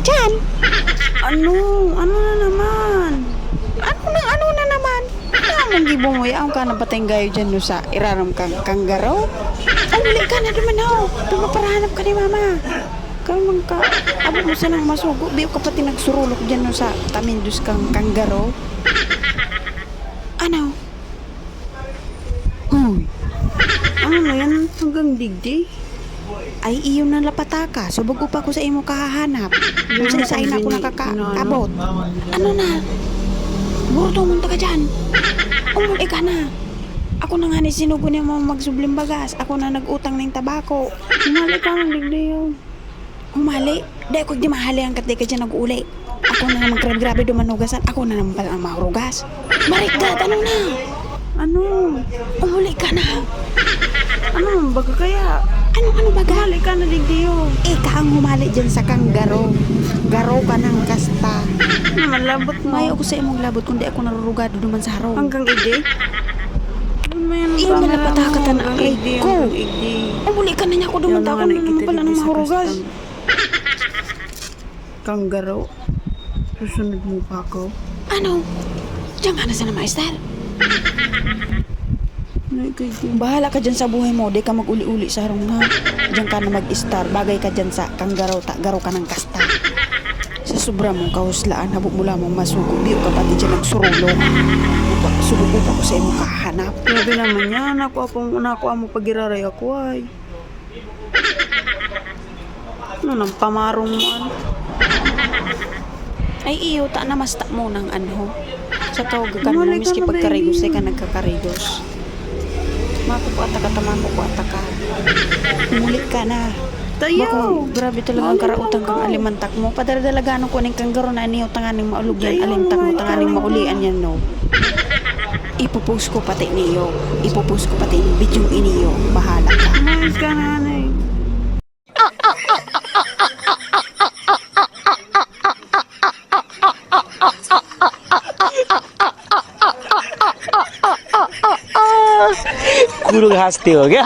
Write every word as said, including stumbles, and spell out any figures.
Diyan! Ano? Ano na naman? Ano na, ano na naman? Ano ang gibo mo? Yaon ka na patenggayo dyan no sa irarom kang kanggaro? Ang huli ka na naman, ho. Pumaparahanap ka ni mama. Kayo man ka, abo mo sanang masugo. Biyo ka pati nagsurulok dyan no sa tamindos kang kanggaro. Ano? Hoy! Ano na yan? Hanggang digdi? Ay, iyo na lapataka. Subog pa ko sa imo kahahanap. Kung sa isa na ako nakakaabot. Ano na? Burdo mo ka dyan. Umuli ka na. Ako na nga ni sinugo niya mo magsubling bagas. Ako na nag-utang ng tabako. Umali ka ng digdi yun. Humali. Dai ko di mahali hanggat di ka dyan nag-uuli. Ako na naman grabe-grabe dumanugasan. Ako na naman pala ang mahurugas. Marikdat, ano na? Ano? Umuli ka na. Ano, baga kaya? Ano, ano baga? Humali ka na, digdiyo. Ika ang humali dyan sa kanggaro. Garo ka ng kasta. Ano naman, labot mo? Mayo ako sa imong labot, kundi ako narurugado duman sa harong. Hanggang igdi? Ano mo yan? Imo na pataka ka na, aray ko. Umuli ka na niya ako duman, ako na naman pala ang mahurugas. Kanggaro. Susunod mo pa ako. Ano? Diyan ka na sana, Master. Bahala ka dyan sa buhay mo. Di ka mag-uli-uli sa harong na. Diyan ka na mag-star. Bagay ka dyan sa kanggaro. Ta, garo ka ng kasta. Sa sobra mong kahuslaan, habo mo lamang masugo. Biyo ka pati dyan nagsurulo. Upa, sugo pa ko sa imong kahanap. Grabe naman yan. Ako, apong, ako, amo pagiraray ako ay. Ano nang pamarong mo, ano? Ay, iyo, ta na masta mo nang anho. Sa tawag ka mo, miski pagkarigos, ay ka nagkakarigos. Makukuha ta ka, ta makukuha ta ka. Umuli ka na. Tayo! Bako, grabe talaga ang karaotan kang alimantak mo. Padaradalaganon ko ning kanggaro na aniyo, tanganing maulog yan, alintak mo, tanganing maulian yan, no? Ipopost ko pati niyo. Ipopost ko pati yung video iniyo. Bahala ka. Umayos ka na, anay. Kurang hasti, okay?